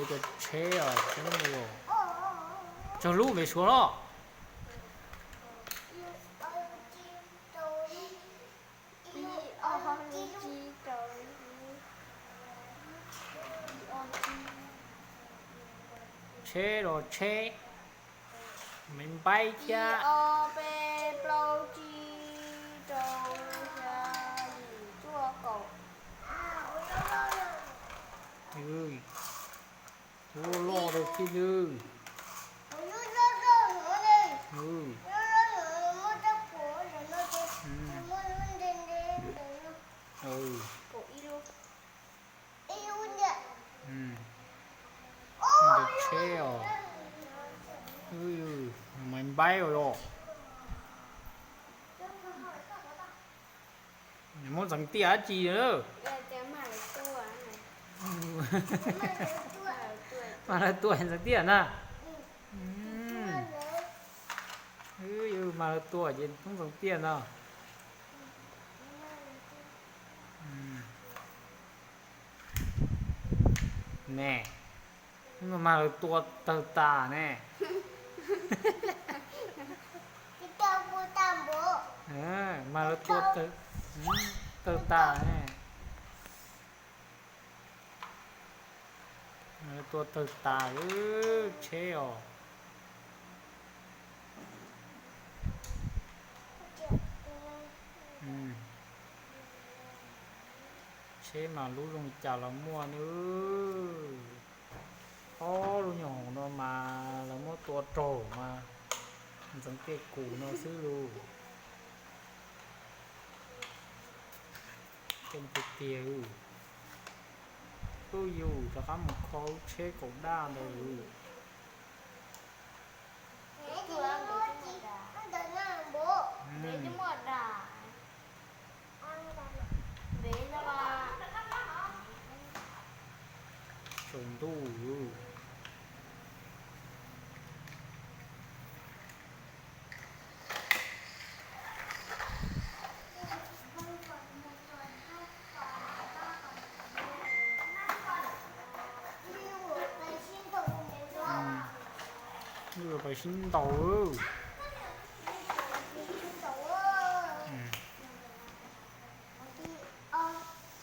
Cov tsheb os, tsheb no, tsawg lub npe suav los? Tsheb los tsheb, me npaib thiab. Ib, ob, peb, plaub, tsib, rau, xya, yim, cuaj, kaum. Ub, loj loj rau tib lwm. Ntawm tsheb os. Me npaib os. Muab ntxeev tiaj dab tsi na? Mas lawv tua ntxeev tiaj na. Mas lawv tua ces muab ntxeev tiaj no. Ne, mas lawv tua tawg tas ne. Mas lawv tua tawg tas ne. Tua tawg tas lub tsheb os. Tsheb mas lub zoo cas los muaj na. Ob lub nyuag hauv no mas lawv muab tua raug mas ntxeev tiaj kus no xwb lauj. Coob tiag tiag. Ub, yus rov qab mus kho lub tsheb kaum daj ntawd. Tsaus ntuj. Pais sib ntaus. Yim, cuaj, peb, rau,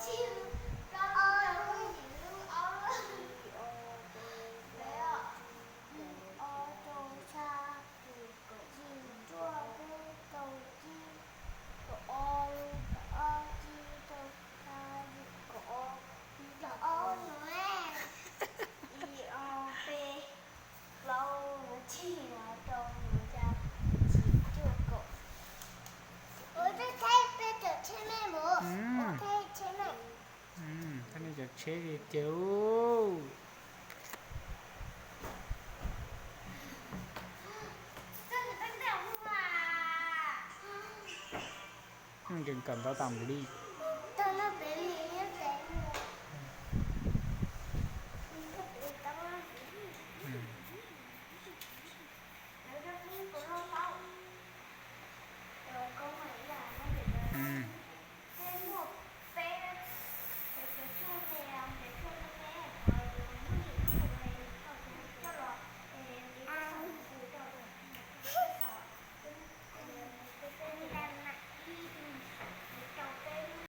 tsib, kaum ob, kaum ob, tsib, rau, xya, yim, kaum ob, kaum ob no, ib, ob, peb, plaub, tsib, rau, xya, yim, cuaj, kaum. Ua, peb cov tsheb tiag tiag. Nkees kawm ntawv tas npaum li.